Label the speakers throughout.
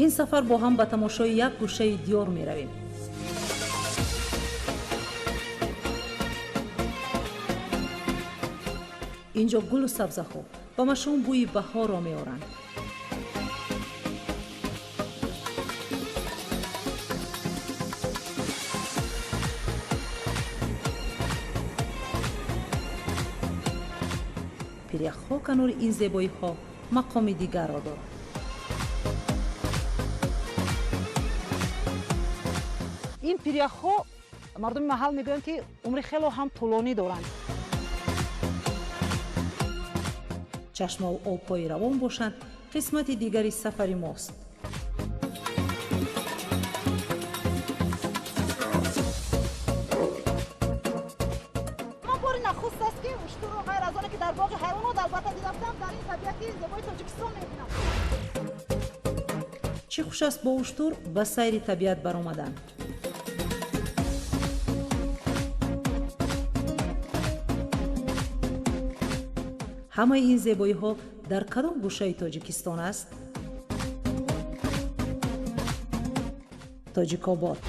Speaker 1: Ин сафар бо ҳам ба тамошои як гӯшаи диёр меравем. Инҷо гулу сабзаҳо ба машом бӯи баҳорро меоранд. Пиряхҳо канори ин зебоиҳо мақоми дигарро доранд.
Speaker 2: Ин пиряхҳо, мардуми маҳал мегӯянд, ки умри хело ҳам тӯлонӣ доранд.
Speaker 1: Чашмаву обҳои равон бошанд, қисмати дигари сафари мост.
Speaker 2: Ман бори нахуст аст, ки уштурро ғайр аз оне ки дар боғи ҳайвонот албатта дида будам, дар ин табиати зебои Тоҷикистон мебинам.
Speaker 1: Чӣ хуш аст бо уштур ба сайри табиат баромадан. Ҳамаи ин зебоиҳо дар кадом гӯшаи Тоҷикистон аст? Тоҷикобод.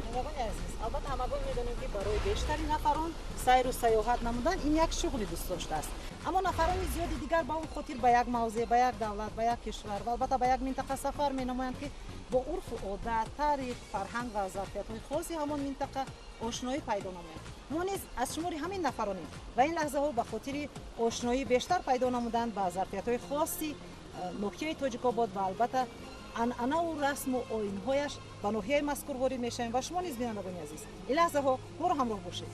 Speaker 2: Бинандагони азиз, албатта ҳамагон медонем, ки барои бештари нафарон сайру сайёҳат намудан ин як шуғли дӯстдоштааст, аммо нафарони зиёди дигар ба он хотир ба як мавзеъ, ба як давлат, ба як кишвар ва албатта ба як минтақа сафар менамоянд, ки бо урфу одат, таърих, фарҳанг ва зарфиятҳои хоси ҳамон минтақа ошноӣ пайдо намоянд. Мо низ аз шумори ҳамин нафаронем ва ин лаҳзаҳо ба хотири ошноӣ бештар пайдо намудан ба зарфиятҳои хоси ноҳияи Тоҷикобод ва албатта анъанаву расму оинҳояш ба ноҳияи мазкур ворид мешавем ва шумо низ, бинандагони азиз, ин лаҳзаҳо моро ҳамроҳ бошед.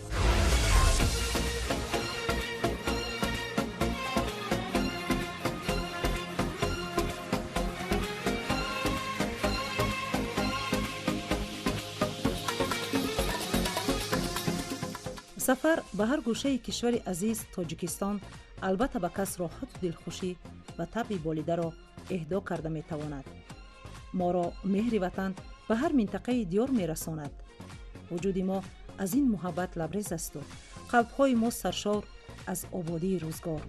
Speaker 1: Сафар ба ҳар гӯшаи кишвари азиз Тоҷикистон албатта ба кас роҳату дилхушӣ ва табъи болидаро эҳдо карда метавонад. Моро меҳри ватан ба ҳар минтақаи диёр мерасонад. Вуҷуди мо аз ин муҳаббат лабрез асту қалбҳои мо саршор аз ободии рӯзгор.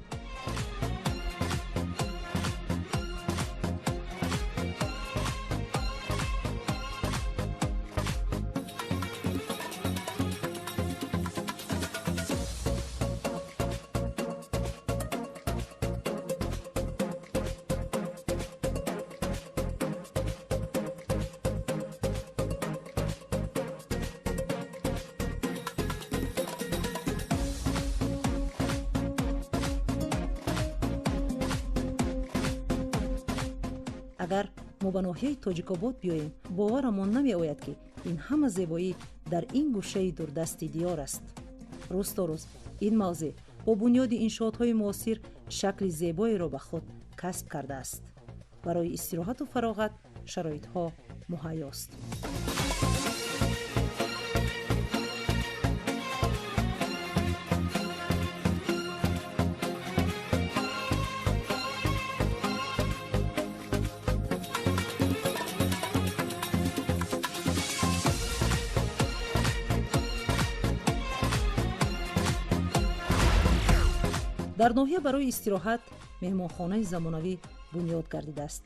Speaker 1: Агар мо ба ноҳияи Тоҷикобод биёем, боварамон намеояд, ки ин ҳама зебоӣ дар ин гӯшаи дурдасти диёр аст. Рӯз то рӯз ин мавзеъ бо бунёди иншоотҳои муосир шакли зебоеро ба худ касб кардааст. Барои истироҳату фароғат шароитҳо муҳайёст. Дар ноҳия барои истироҳат меҳмонхонаи замонавӣ бунёд гардидааст.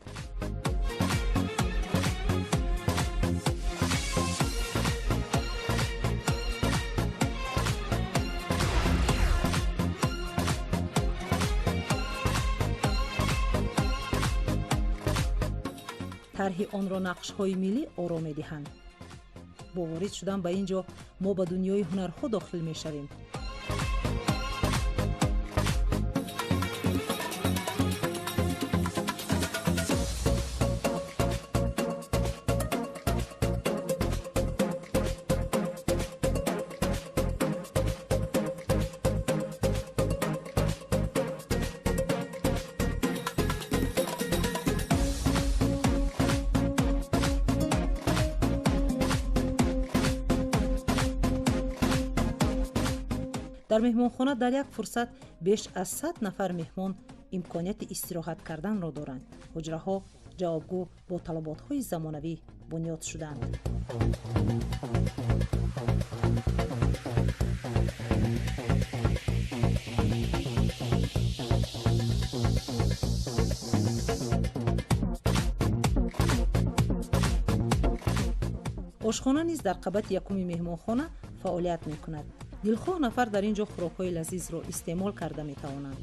Speaker 1: Тарҳи онро нақшҳои миллӣ оро медиҳанд. Бо ворид шудан ба ин ҷо мо ба дунёи ҳунарҳо дохил мешавем. Дар меҳмонхона дар як фурсат беш аз 100 нафар меҳмон имконияти истироҳат карданро доранд. Ҳуҷраҳо ҷавобгӯ бо талаботҳои замонавӣ бунёд шуданд. Ошхона низ дар қабати якуми меҳмонхона фаъолият мекунад. Дилхоҳ нафар дар ин ҷо хӯрокҳои лазизро истеъмол карда метавонанд.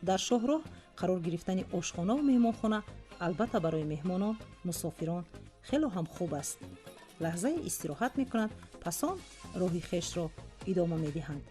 Speaker 1: Дар шоҳроҳ қарор гирифтани ошхонаву меҳмонхона албатта барои меҳмонон, мусофирон хело ҳам хуб аст. Лаҳзае истироҳат мекунанд, пас он роҳи хешро идома медиҳанд.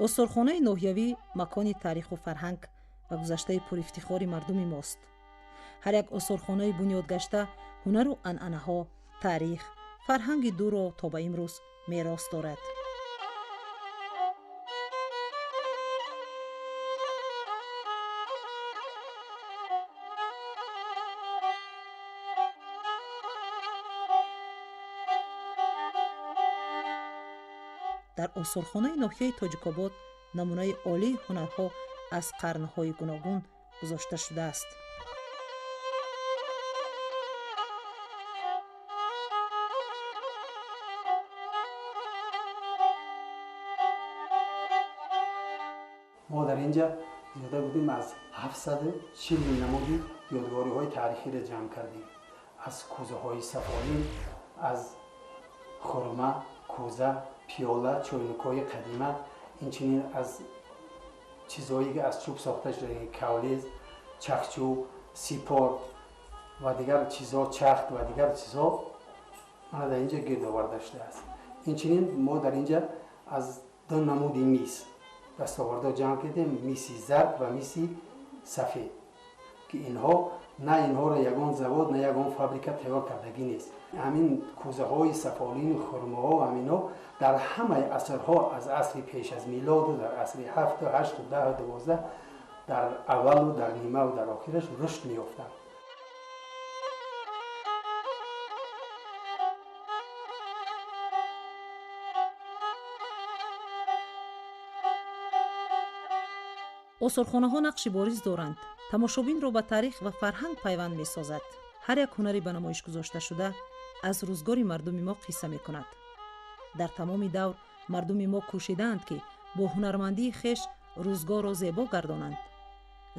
Speaker 1: Осорхонаи ноҳиявӣ макони таъриху фарҳанг ва гузаштаи пурифтихори мардуми мост. Ҳар як осорхонаи бунёдгашта ҳунару анъанаҳо, таърих, фарҳанги дурро то ба имрӯз мерос дорад. Дар осорхонаи ноҳияи Тоҷикобод намунаи олии ҳунарҳо аз қарнҳои гуногун гузошта шудааст.
Speaker 3: Мо дар инҷа зиёда будем аз 740 намуди ёдгориҳои таърихиро ҷамъ кардем. Аз кӯзаҳои сафолин, аз хурма, кӯза, пиёла, чойникҳои қадима, инчунин аз чизҳое ки аз чӯб сохта шуда, кавлез, чахчӯб, сипор ва дигар чизҳо, чахт ва дигар чизҳо мана дар инҷа гирд оварда шудааст. Инчунин мо дар инҷа аз ду намуди мис дастовардҳо ҷамъ кардем, миси зард ва миси сафед, ки инҳо на инҳоро ягон завод, на ягон фабрика тайёр кардагӣ нест. Ҳамин кӯзаҳои сафолину хурмаҳо ҳаминҳо дар ҳамаи асрҳо, аз асри пеш аз милоду дар асри ҳафту ҳашту даҳу 12, дар аввалу дар нимаву дар охираш рушд меёфтанд.
Speaker 1: Осорхонаҳо нақши бориз доранд. Тамошобинро ба таърих ва фарҳанг пайванд месозад. Ҳар як ҳунари ба намоиш гузошташуда аз рӯзгори мардуми мо қисса мекунад. Дар тамоми давр мардуми мо кӯшидаанд, ки бо ҳунармандии хеш рӯзгорро зебо гардонанд.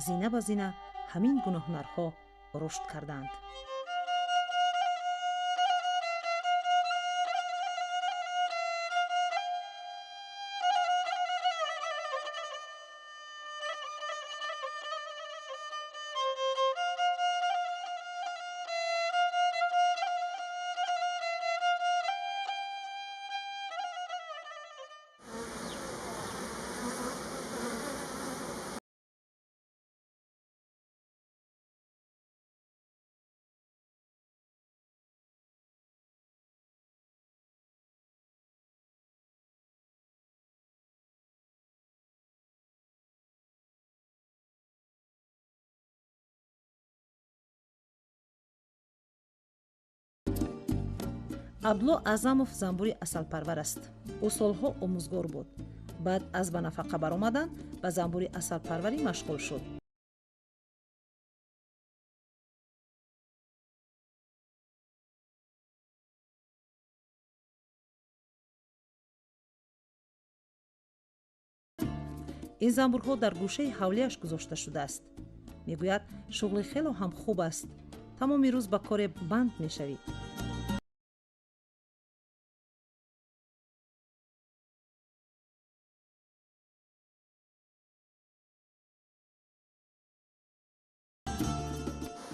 Speaker 1: Зина ба зина ҳамин гуна ҳунарҳо рушд кардаанд. Абдулло Аъзамов занбури асалпарвар аст. Ӯ солҳо омӯзгор буд. Баъд аз ба нафақа баромадан ба занбури асалпарварӣ машғул шуд. Ин занбурҳо дар гӯшаи ҳавлиаш гузошта шудааст. Мегӯяд, шуғли хело ҳам хуб аст. Тамоми рӯз ба коре банд мешавӣ.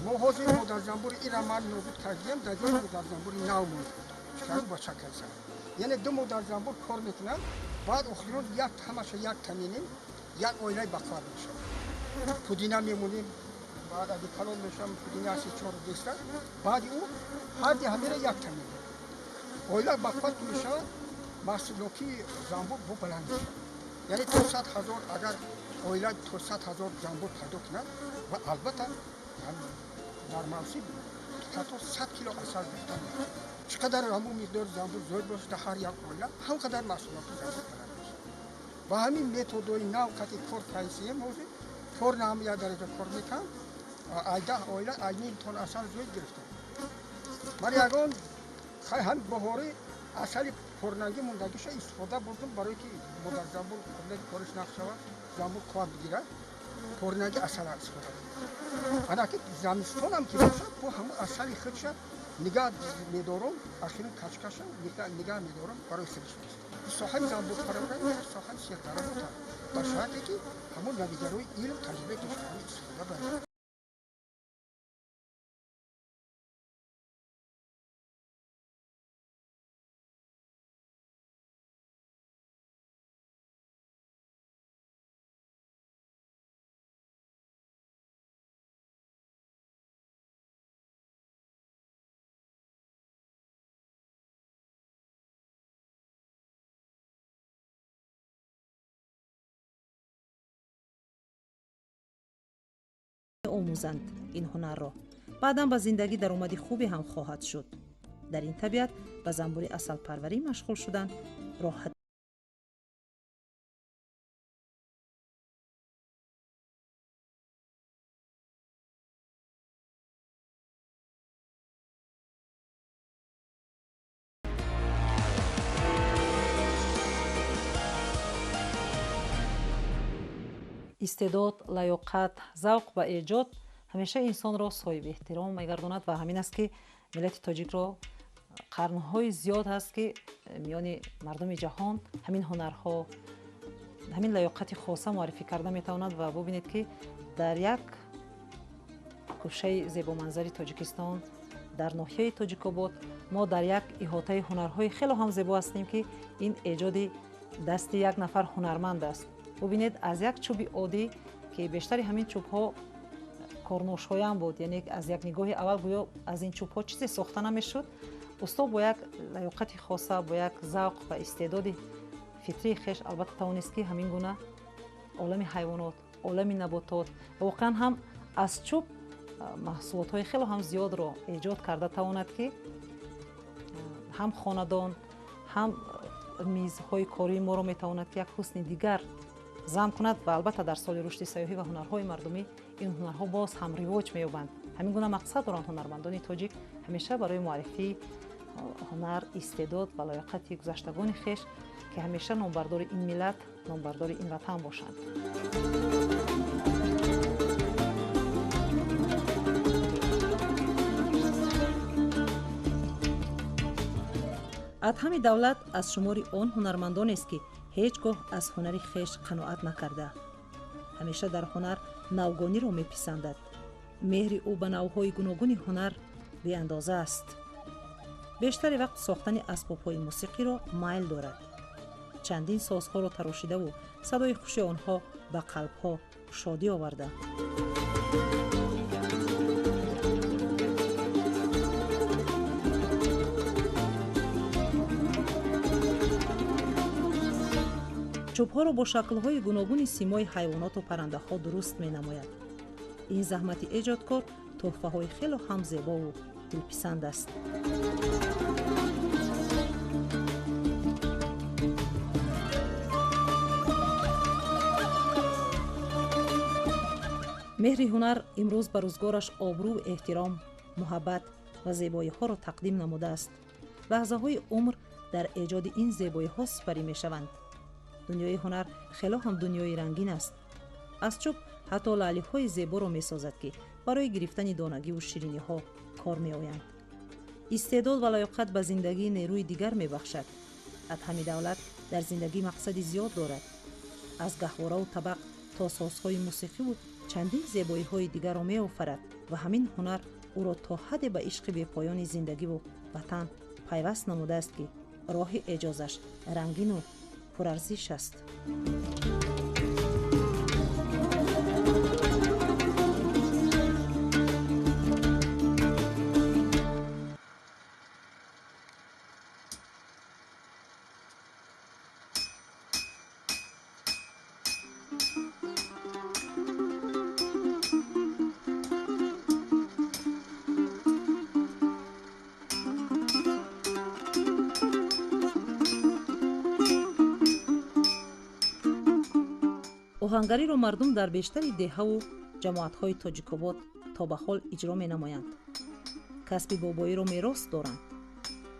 Speaker 4: Мо ҳозир модарзанбури ира ман нобуд кардем, дар ҷои модарзанбури нав монд. Чаро бача кардам? Яъне ду модарзанбур кор мекунанд, баъд охирон як ҳамаша як таминем, Як оилаи бақват мешавад. Пудина мемонем, баъд аги калон мешавам, пудина 3-4 деста, баъди ӯ ҳарди ҳамера якта мемонем. Оила бақват ки мешавад, маҳсулнокии занбур бо баланд мешавад. Яъне то 100 ҳазор, агар оила то 100 ҳазор занбур пайдо кунад, ва албатта дар мавсим ҳатто 100 кило асал гирифтан мешавад. Чӣ қадар ҳамун миқдори занбур зиёд бошад дар ҳар як оила, ҳам қадар маҳсулоти занбур баланд мешавад. Ба ҳамин методҳои нав қати кор кайсием, ҳозир порна ҳам як дараҷа кор мекунам, ай 10 оила ай ним тон асал зиёд гирифтам. Ман ягон хай ҳам баҳорӣ асали порнангӣ мондагиша истифода бурдам, барое ки модар занбур қобилияти кориш нақш шавад, занбур қувват бигирад, порнанги асала истифода бурдам. Ана ки замистонам ки бошад, бо ҳамун асали худша нигаҳ медорам, ахирин качкаша нигаҳ медорам барои худиш. Соҳаи занбурпарварӣ соҳаи сердаромад, ба шарте ки ҳамун навигарои илм, таҷрибаи тоҷикистонӣ истифода барад.
Speaker 1: Омӯзанд ин ҳунарро, баъдан ба зиндагӣ даромади хубе ҳам хоҳад шуд. Дар ин табиат ба занбури асалпарварӣ машғул шудан роҳат истеъдод, лаёқат, завқ ва эҷод ҳамеша инсонро соҳиби эҳтиром мегардонад ва ҳамин аст, ки миллати тоҷикро қарнҳои зиёд ҳаст, ки миёни мардуми ҷаҳон ҳамин ҳунарҳо, ҳамин лаёқати хоса муаррифӣ карда метавонад. Ва бубинед, ки дар як гӯшаи зебоманзари Тоҷикистон, дар ноҳияи Тоҷикобод, мо дар як иҳотаи ҳунарҳои хело ҳам зебо ҳастем, ки ин эҷоди дасти як нафар ҳунарманд аст. Бубинед, аз як чӯби оддӣ, ки бештари ҳамин чӯбҳо корношоям буд, яъне аз як нигоҳи аввал гӯё аз ин чӯбҳо чизе сохта намешуд, усто бо як лаёқати хоса, бо як завқ ва истеъдоди фитрии хеш албатта тавонист, ки ҳамин гуна олами ҳайвонот, олами наботот ва воқеан ҳам аз чӯб маҳсулотҳои хело ҳам зиёдро эҷод карда тавонад, ки ҳам хонадон, ҳам мизҳои кории моро метавонад, ки як ҳусни дигар зам кунад. Ва албатта дар соли рушди сайёҳӣ ва ҳунарҳои мардумӣ ин ҳунарҳо боз ҳам ривоҷ меёбанд. Ҳамин гуна мақсад доранд ҳунармандони тоҷик ҳамеша барои муаррифии ҳунар, истеъдод ва лояқати гузаштагони хеш, ки ҳамеша номбардори ин миллат, номбардори ин ватан бошанд. Адҳами Давлат аз шумори он ҳунармандонест, ки ҳеҷ гоҳ аз ҳунари хеш қаноат накарда, ҳамеша дар ҳунар навгониро меписандад. Меҳри ӯ ба навъҳои гуногуни ҳунар беандоза аст. Бештари вақт сохтани асбобҳои мусиқиро майл дорад. Чандин созҳоро тарошидаву садои хуши онҳо ба қалбҳо шодӣ оварда. Чӯбҳоро бо шаклҳои гуногуни симои ҳайвоноту паррандаҳо дуруст менамояд. Ин заҳмати эҷодкор тӯҳфаҳои хело ҳам зебову дилписанд аст. Меҳри ҳунар имрӯз ба рӯзгораш обрӯ, эҳтиром, муҳаббат ва зебоиҳоро тақдим намудааст. Лаҳзаҳои умр дар эҷоди ин зебоиҳо сипарӣ мешаванд. Дунёи ҳунар хело ҳам дунёи рангин аст. Аз чӯб ҳатто лаълиҳои зеборо месозад, ки барои гирифтани донагиву шириниҳо кор меоянд. Истеъдод ва лаёқат ба зиндагӣ нерӯи дигар мебахшад. Адҳами Давлат дар зиндагӣ мақсади зиёд дорад. Аз гаҳвораву табақ то созҳои мусиқиву чандин зебоиҳои дигарро меофарад ва ҳамин ҳунар ӯро то ҳадде ба ишқи бепоёни зиндагиву ватан пайваст намудааст, ки роҳи эҷозаш рангину пурарзиш аст. Оҳангариро мардум дар бештари деҳаву ҷамоатҳои Тоҷикобод то ба ҳол иҷро менамоянд. Касби бобоиро мерос доранд.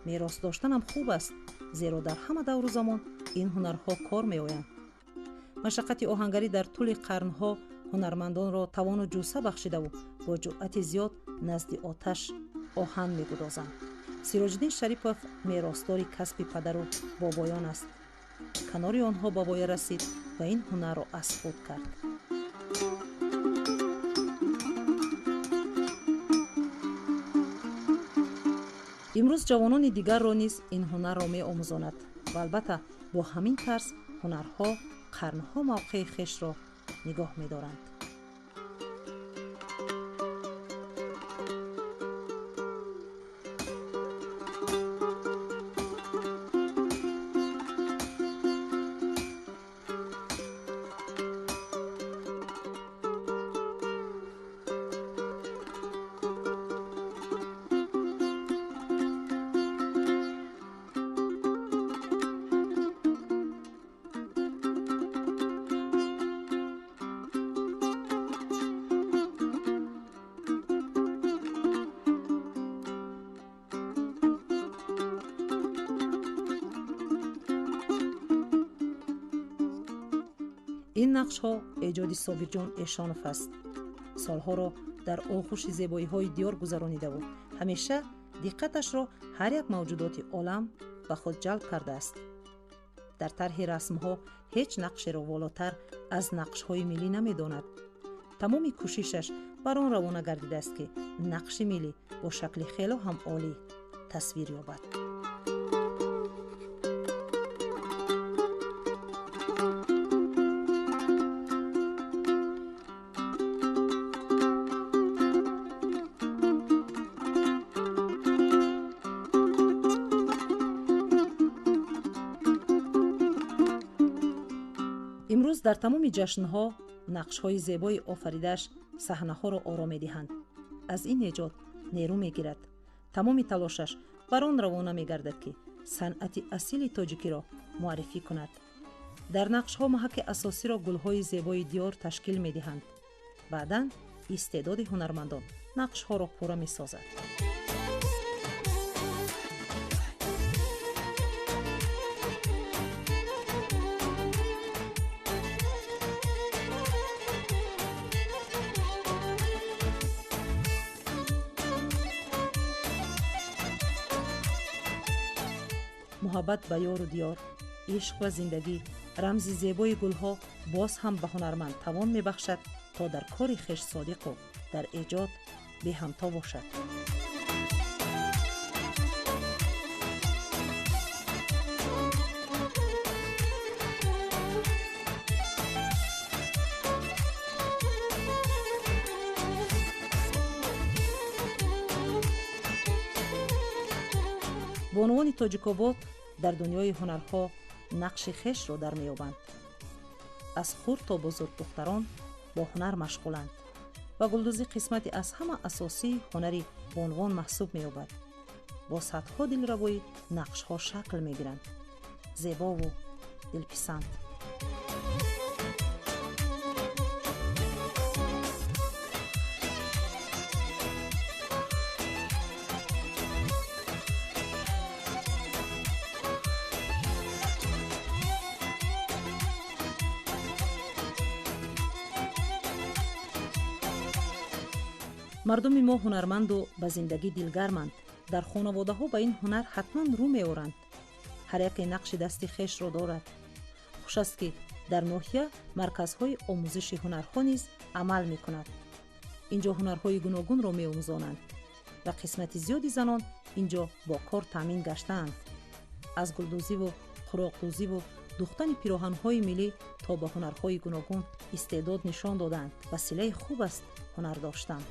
Speaker 1: Мерос доштанам хуб аст, зеро дар ҳама давру замон ин ҳунарҳо кор меоянд. Машаққати оҳангарӣ дар тӯли қарнҳо ҳунармандонро тавону ҷусса бахшидаву бо ҷуръати зиёд назди оташ оҳан мегудозанд. Сироҷиддин Шарипов меросдори касби падару бобоён аст. Канори онҳо ба воя расид ва ин ҳунарро аз худ кард. Имрӯз ҷавонони дигарро низ ин ҳунарро меомӯзонад ва албатта бо ҳамин тарз ҳунарҳо қарнҳо мавқеи хешро нигоҳ медоранд. Ин нақшҳо эҷоди Собирҷон Эшонов аст. Солҳоро дар оғӯши зебоиҳои диёр гузаронидаву ҳамеша диққаташро ҳар як мавҷудоти олам ба худ ҷалб кардааст. Дар тарҳи расмҳо ҳеҷ нақшеро волотар аз нақшҳои миллӣ намедонад. Тамоми кӯшишаш бар он равона гардидааст, ки нақши миллӣ бо шакли хело ҳам олӣ тасвир ёбад. Имрӯз дар тамоми ҷашнҳо нақшҳои зебои офаридааш саҳнаҳоро оро медиҳанд. Аз ин эҷод нерӯ мегирад. Тамоми талошаш бар он равона мегардад, ки санъати асили тоҷикиро муаррифӣ кунад. Дар нақшҳо маҳаки асосиро гулҳои зебои диёр ташкил медиҳанд. Баъдан истеъдоди ҳунармандон нақшҳоро пурра месозад. Муҳаббат ба ёру диёр, ишқ ва зиндагӣ, рамзи зебои гулҳо боз ҳам ба ҳунарманд тавон мебахшад, то дар кори хеш содиқу дар эҷод беҳамто бошад. Бонувони Тоҷикобод дар дунёи ҳунарҳо нақши хешро дар меёбанд. Аз хурд то бузург духтарон бо ҳунар машғуланд ва гулдӯзӣ қисмати аз ҳама асосии ҳунари бонувон маҳсуб меёбад. Бо садҳо дилравоӣ нақшҳо шакл мегиранд, зебову дилписанд. Мардуми мо ҳунарманду ба зиндагӣ дилгарманд. Дар хонаводаҳо ба ин ҳунар ҳатман рӯ меоранд. Ҳар яке нақши дасти хешро дорад. Хуш аст, ки дар ноҳия марказҳои омӯзиши ҳунарҳо низ амал мекунад. Инҷо ҳунарҳои гуногунро меомӯзонанд ва қисмати зиёди занон инҷо бо кор таъмин гаштаанд. Аз гулдӯзиву қуроқдӯзиву духтани пироҳанҳои миллӣ то ба ҳунарҳои гуногун истеъдод нишон додаанд. Василаи хуб аст ҳунар доштан.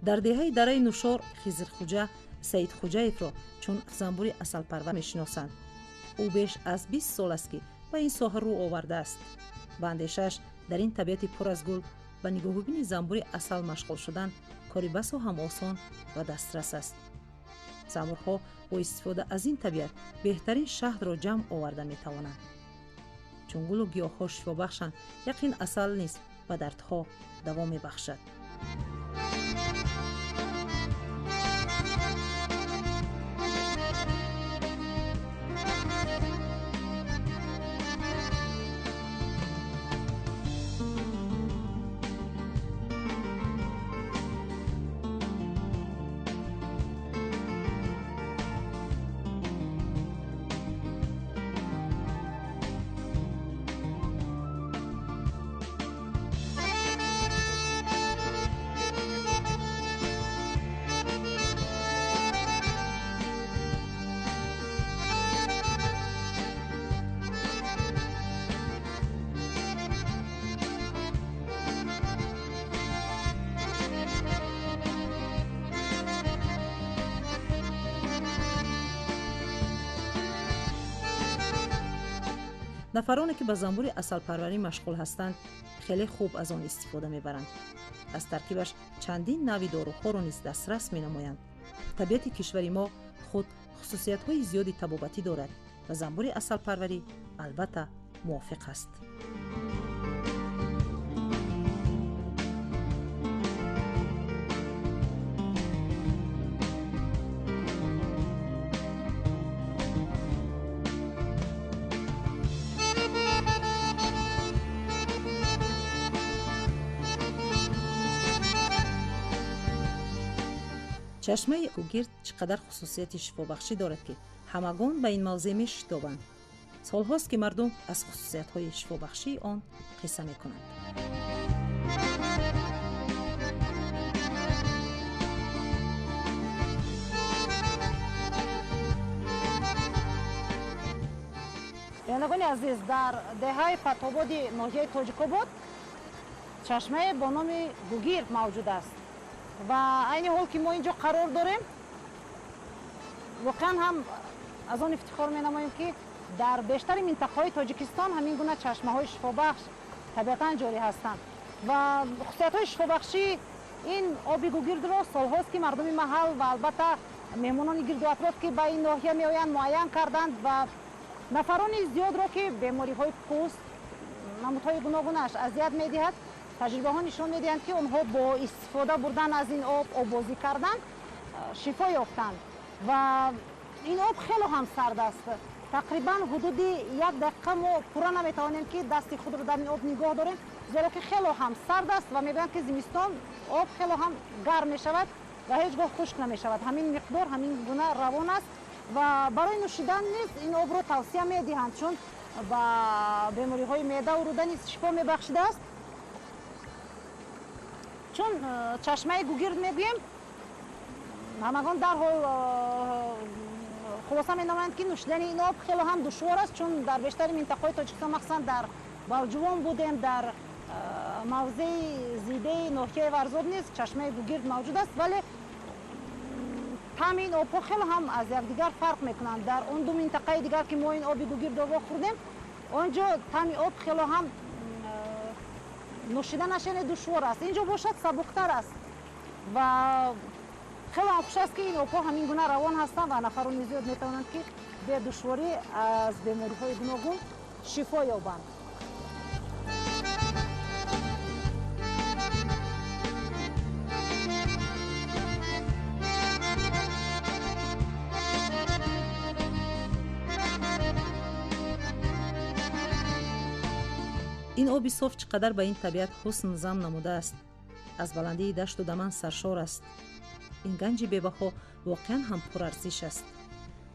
Speaker 1: Дар деҳаи Дараи Нушор Хизрхуҷа Саидхуҷаевро чун занбури асалпарвар мешиносанд. Ӯ беш аз 20 сол аст, ки ба ин соҳа рӯ овардааст. Ба андешааш, дар ин табиати пур аз гул ба нигоҳубини занбури асал машғул шудан кори басо ҳам осон ва дастрас аст. Занбурҳо бо истифода аз ин табиат беҳтарин шаҳдро ҷамъ оварда метавонанд. Чун гулу гиёҳҳо шифобахшанд, яқин асал низ ба дардҳо даво мебахшад. Нафароне, ки ба занбури асалпарварӣ машғул ҳастанд, хеле хуб аз он истифода мебаранд. Аз таркибаш чандин навъи доруҳоро низ дастрас менамоянд. Табиати кишвари мо худ хусусиятҳои зиёди табобатӣ дорад ва занбури асалпарварӣ албатта мувофиқ аст. Чашмаи Гугирд чӣ қадар хусусияти шифобахшӣ дорад, ки ҳамагон ба ин мавзеъ мешитобанд. Солҳост, ки мардум аз хусусиятҳои шифобахшии он қисса мекунанд.
Speaker 2: Бинандагони азиз, дар деҳаи Фатҳободи ноҳияи Тоҷикобод чашмае бо номи Гугирд мавҷуд аст ва айни ҳол, ки мо ин ҷо қарор дорем, воқеан ҳам аз он ифтихор менамоем, ки дар бештари минтақаҳои Тоҷикистон ҳамин гуна чашмаҳои шифобахш табиатан ҷорӣ ҳастанд ва хусусиятҳои шифобахшии ин оби Гугирдро солҳост, ки мардуми маҳал ва албатта меҳмонони гирду атроф, ки ба ин ноҳия меоянд, муайян карданд ва нафарони зиёдро, ки бемориҳои пӯст намудҳои гуногунаш азият медиҳад, таҷрибаҳо нишон медиҳанд, ки онҳо бо истифода бурдан аз ин об, оббозӣ кардан, шифо ёфтанд. Ва ин об хело ҳам сард аст. Тақрибан ҳудуди як дақиқа мо пурра наметавонем, ки дасти худро дар ин об нигоҳ дорем, зеро ки хело ҳам сард аст. Ва мегӯянд, ки зимистон об хело ҳам гарм мешавад ва ҳеҷ гоҳ хушк намешавад. Ҳамин миқдор ҳамин гуна равон аст ва барои нӯшидан низ ин обро тавсия медиҳанд, чун ба бемориҳои меъдаву рӯда низ шифо мебахшидааст. Чун чашмаи Гугирд мегӯем, ҳамагон дарҳол хулоса менамоянд, ки нӯшидани ин об хело ҳам душвор аст, чун дар бештари минтақаҳои Тоҷикистон, махсусан дар Балҷувон будем, дар мавзеи Зидаи ноҳияи Варзоб низ чашмаи Гугирд мавҷуд аст, вале таъми ин обҳо хело ҳам аз якдигар фарқ мекунанд. Дар он ду минтақаи дигар, ки мо ин оби Гугирдро вохӯрдем, он ҷо таъми об хело ҳам нӯшиданаш яъне душвор аст. Ин ҷо бошад, сабуктар аст ва хело ҳам хуш аст, ки ин обҳо ҳамин гуна равон ҳастанд ва нафарони зиёд метавонанд, ки бедушворӣ аз бемориҳои гуногун шифо ёбанд.
Speaker 1: Ин оби соф чӣ қадар ба ин табиат ҳусн зам намудааст. Аз баландии дашту даман саршор аст. Ин ганҷи бебаҳо воқеан ҳам пурарзиш аст.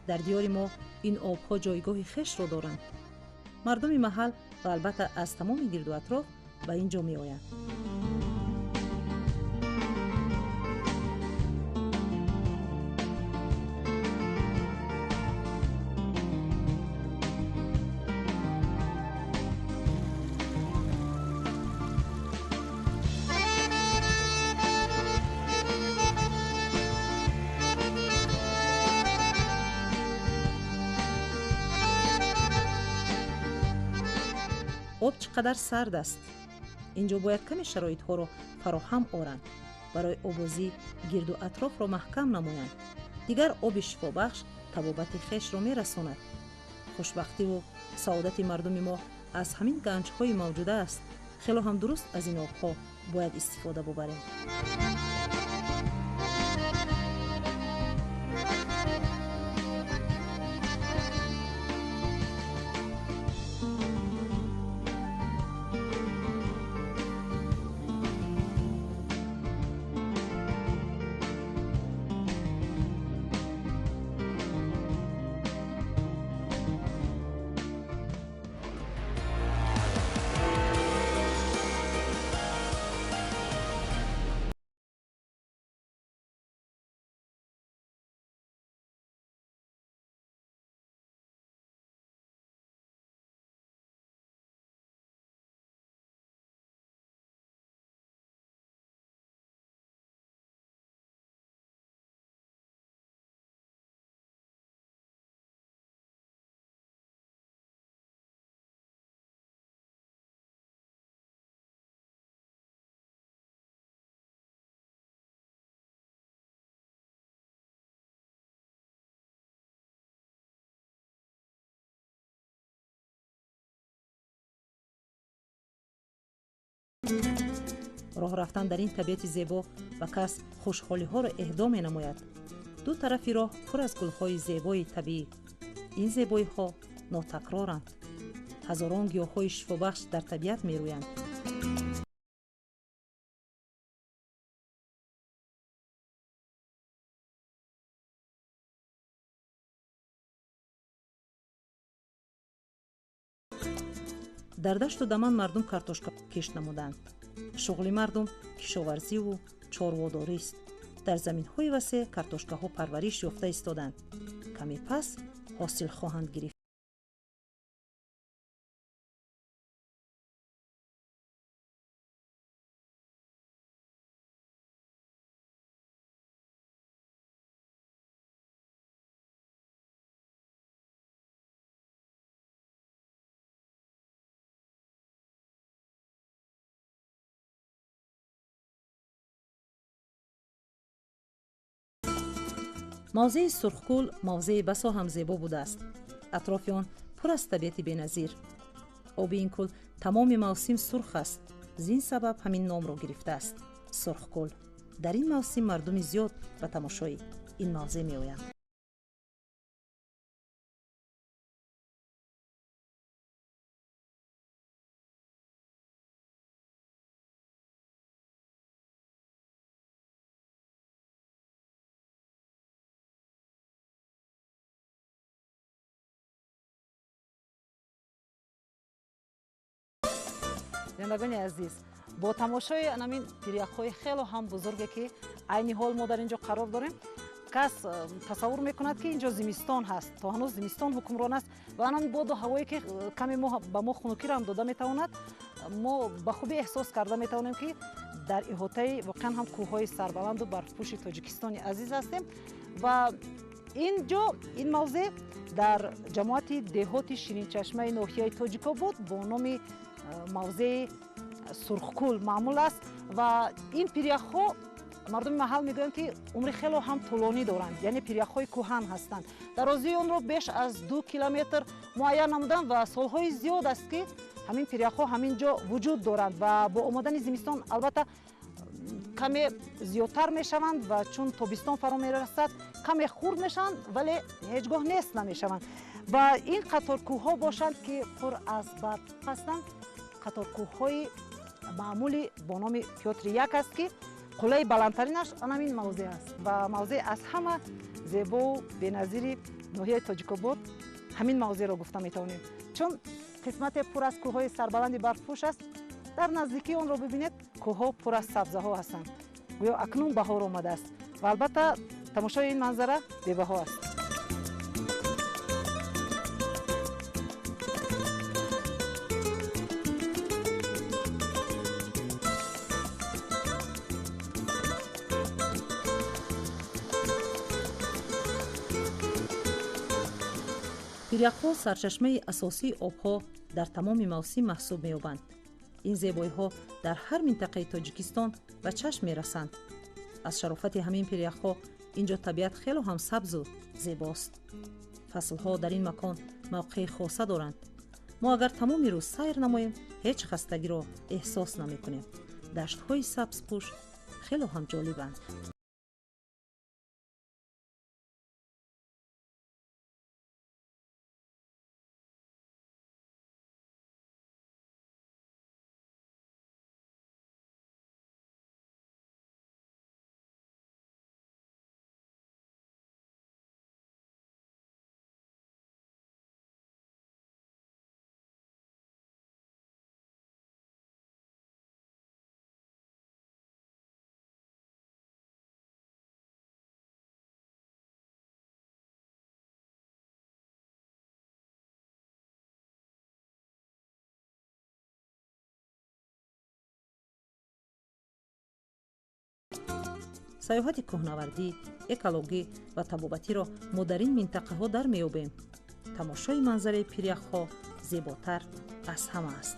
Speaker 1: Дар диёри мо ин обҳо ҷойгоҳи хешро доранд. Мардуми маҳал ва албатта аз тамоми гирду атроф ба ин ҷо меоянд. Об чӣ қадар сард аст. Ин ҷо бояд каме шароитҳоро фароҳам оранд, барои обозӣ гирду атрофро маҳкам намоянд. Дигар оби шифобахш табобати хешро мерасонад. Хушбахтиву саодати мардуми мо аз ҳамин ганҷҳои мавҷуда аст. Хело ҳам дуруст аз ин обҳо бояд истифода бубарем. Роҳ рафтан дар ин табиати зебо ба кас хушҳолиҳоро эҳдо менамояд. Ду тарафи роҳ пур аз гулҳои зебои табиӣ. Ин зебоиҳо нотакроранд. Ҳазорон гиёҳҳои шифобахш дар табиат мерӯянд. Дар дашту даман мардум картошка кишт намуданд. Шуғли мардум кишоварзиву чорводорист. Дар заминҳои васеъ картошкаҳо парвариш ёфта истоданд. Каме пас ҳосил хоҳанд гирифт. Мавзеи Сурхкӯл мавзеи басо ҳам зебо будааст. Атрофи он пур аз табиати беназир. Оби ин кӯл тамоми мавсим сурх аст. Зин сабаб ҳамин номро гирифтааст Сурхкӯл. Дар ин мавсим мардуми зиёд ба тамошои ин мавзеъ меоянд.
Speaker 2: Бинандагони азиз, бо тамошои анамин пиряхҳои хело ҳам бузурге, ки айни ҳол мо дар ин ҷо қарор дорем, кас тасаввур мекунад, ки ин ҷо зимистон ҳаст, то ҳанӯз зимистон ҳукмрон аст ва анам боду ҳавое, ки каме ба мо хунукиро ҳам дода метавонад, мо ба хубӣ эҳсос карда метавонем, ки дар иҳотаи воқеан ҳам кӯҳҳои сарбаланду барфпӯши Тоҷикистони азиз ҳастем. Ва ин ҷо, ин мавзеъ дар ҷамоати деҳоти Ширинчашмаи ноҳияи Тоҷикобод бо номи мавзеи Сурхкӯл маъмул аст. Ва ин пиряхҳо, мардуми маҳал мегӯянд, ки умри хело ҳам тӯлонӣ доранд, яъне пиряхҳои кӯҳан ҳастанд. Дарозии онро беш аз 2 километр муайян намуданд ва солҳои зиёд аст, ки ҳамин пиряхҳо ҳамин ҷо вуҷуд доранд ва бо омадани зимистон албатта каме зиёдтар мешаванд ва чун тобистон фаро мерасад, каме хурд мешаванд, вале ҳеҷ гоҳ нест намешаванд. Ва ин қаторкӯҳҳо бошанд, ки пур аз барф ҳастанд, қаторкӯҳҳои маъмули бо номи Пётри Як аст, ки қуллаи баландтаринаш анамин мавзеъ аст ва мавзеъ аз ҳама зебову беназири ноҳияи Тоҷикобод ҳамин мавзеъро гуфта метавонем, чун қисмате пур аз кӯҳҳои сарбаланди барфпӯш аст. Дар наздикии онро бибинед, кӯҳҳо пур аз сабзаҳо ҳастанд, гӯё акнун баҳор омадааст ва албатта тамошои ин манзара бебаҳо аст.
Speaker 1: Пиряхҳо сарчашмаи асосии обҳо дар тамоми мавсим маҳсуб меёбанд. Ин зебоиҳо дар ҳар минтақаи Тоҷикистон ба чашм мерасанд. Аз шарофати ҳамин пиряхҳо ин ҷо табиат хело ҳам сабзу зебост. Фаслҳо дар ин макон мавқеи хоса доранд. Мо агар тамоми рӯз сайр намоем, ҳеҷ хастагиро эҳсос намекунем. Даштҳои сабзпӯш хело ҳам ҷолибанд. Саёҳати кӯҳнавардӣ, экологӣ ва табобатиро мо дар ин минтақаҳо дар меёбем. Тамошои манзараи пиряхҳо зеботар аз ҳама аст.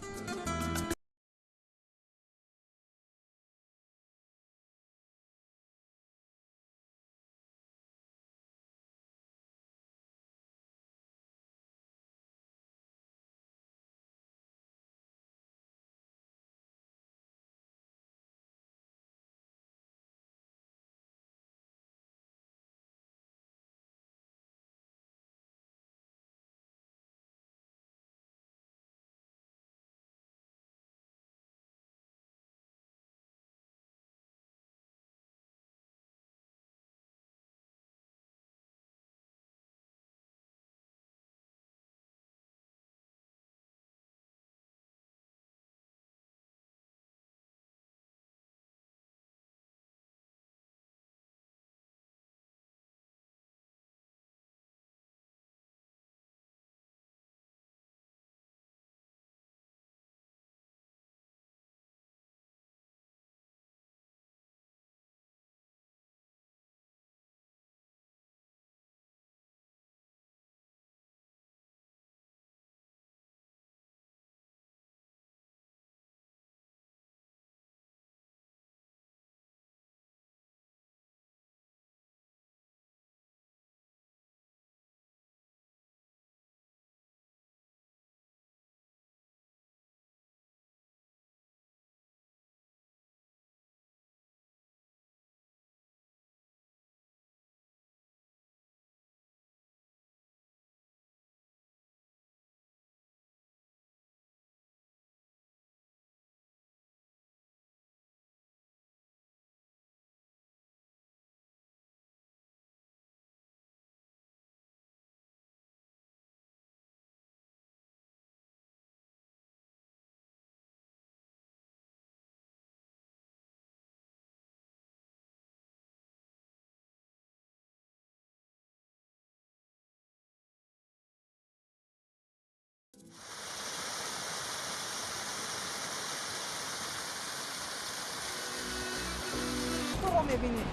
Speaker 2: Мебинед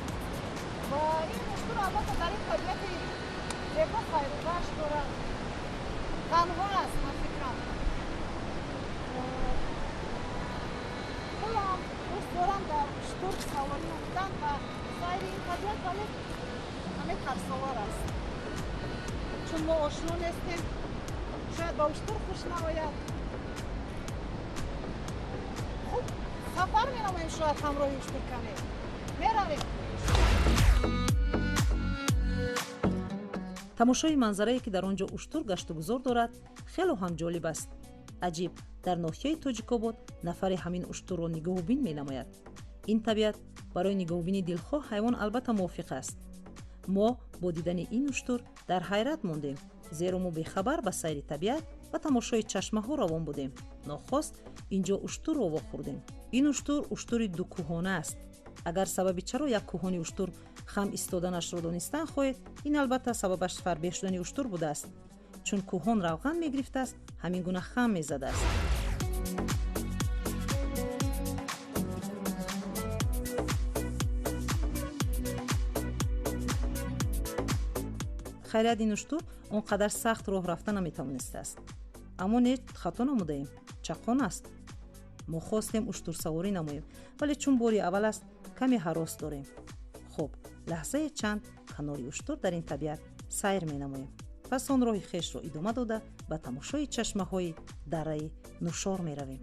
Speaker 2: ва ин уштур албатта дар ин табиати зебо сайругашт дорад. Танҳо аст, ман фикрам. Хелам дӯст дорам дар уштур саворӣ намудан ва сайри ин табиат, вале ҳаме тарсовар аст, чун мо ошно нестем, шояд ба уштур хуш наояд. Хуб, сафар менамоем, шояд ҳамроҳи уштур каме меравем.
Speaker 1: Тамошои манзарае, ки дар он ҷо уштур гаштугузор дорад, хело ҳам ҷолиб аст. Аҷиб, дар ноҳияи Тоҷикобод нафаре ҳамин уштурро нигоҳубин менамояд. Ин табиат барои нигоҳубини дилхоҳ ҳайвон албатта мувофиқ аст. Мо бо дидани ин уштур дар ҳайрат мондем, зеро мо бехабар ба сайри табиат ва тамошои чашмаҳо равон будем. Нохост ин ҷо уштурро вохӯрдем. Ин уштур уштури дукӯҳона аст. Агар сабаби чаро як кӯҳони уштур хам истоданашро донистан хоҳед, ин албатта сабабаш фарбеҳ шудани уштур будааст. Чун кӯҳон равған мегирифтааст, ҳамин гуна хам мезадааст. Хайрият, ин уштур он қадар сахт роҳ рафта наметавонистааст. Аммо не, хато намудаем, чаққон аст. Мо хостем уштурсаворӣ намоем, вале чун бори аввал аст, каме ҳарос дорем. Хуб, лаҳзае чанд канори уштур дар ин табиат сайр менамоем. Пас он роҳи хешро идома дода, ба тамошои чашмаҳои дараи Нушор меравем.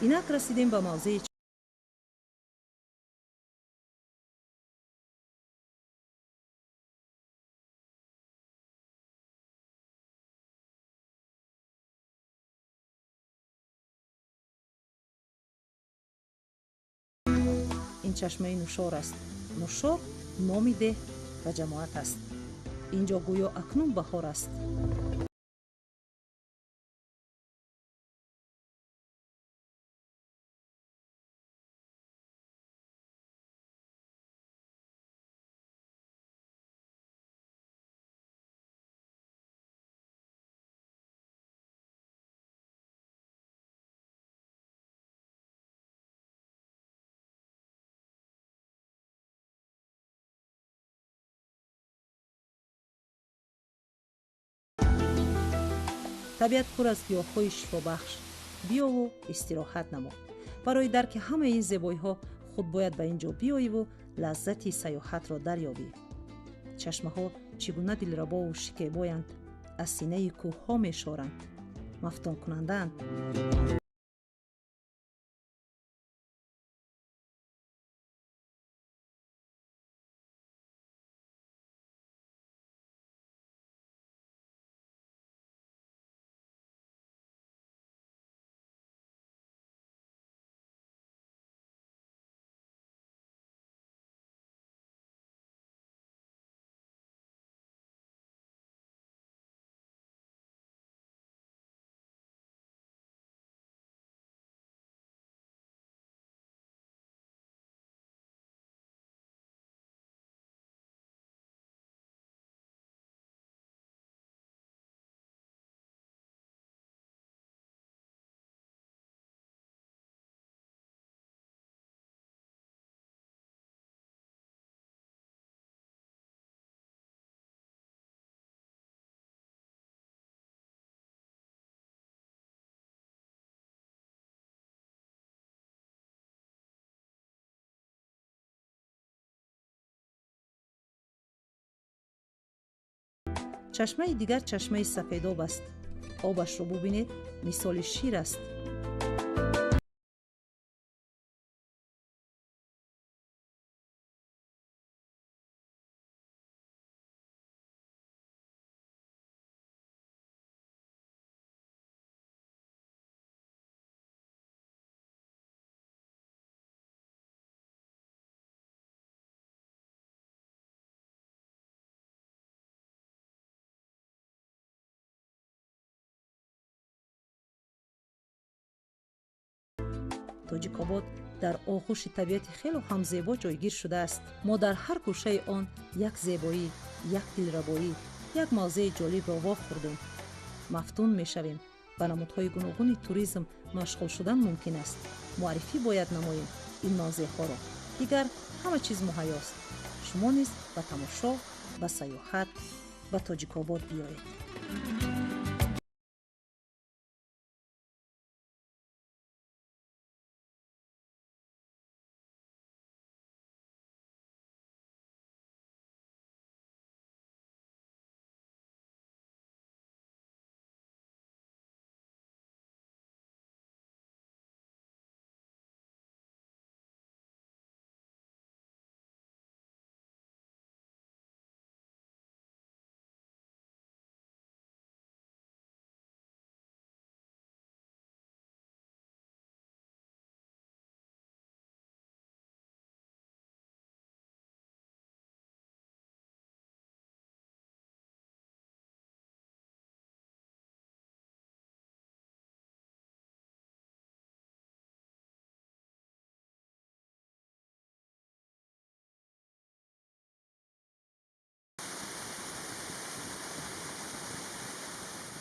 Speaker 1: Инак расидем ба мавзеи ин чашмаи Нушор аст. Нушор номи деҳ ва ҷамоат аст. Ин ҷо гӯё акнун баҳор аст. Табиат пур аз гиёҳҳои шифобахш. Биёву истироҳат намо. Барои дарки ҳамаи ин зебоиҳо худ бояд ба ин ҷо биёиву лаззати саёҳатро дарёбӣ. Чашмаҳо чӣ гуна дилрабову шикебоянд, аз синаи кӯҳҳо мешоранд, мафтункунандаанд. Чашмаи дигар чашмаи сафедоб аст. Обашро бубинед, мисоли шир аст. Тоҷикобод дар оғӯши табиати хело ҳам зебо ҷойгир шудааст. Мо дар ҳар гӯшаи он як зебоӣ, як дилрабоӣ, як мавзеи ҷолибро вохӯрдем. Мафтун мешавем. Ба намудҳои гуногуни туризм машғул шудан мумкин аст. Муаррифӣ бояд намоем ин мавзеъҳоро. Дигар ҳама чиз муҳайёст. Шумо низ ба тамошо, ба саёҳат, ба Тоҷикобод биёед.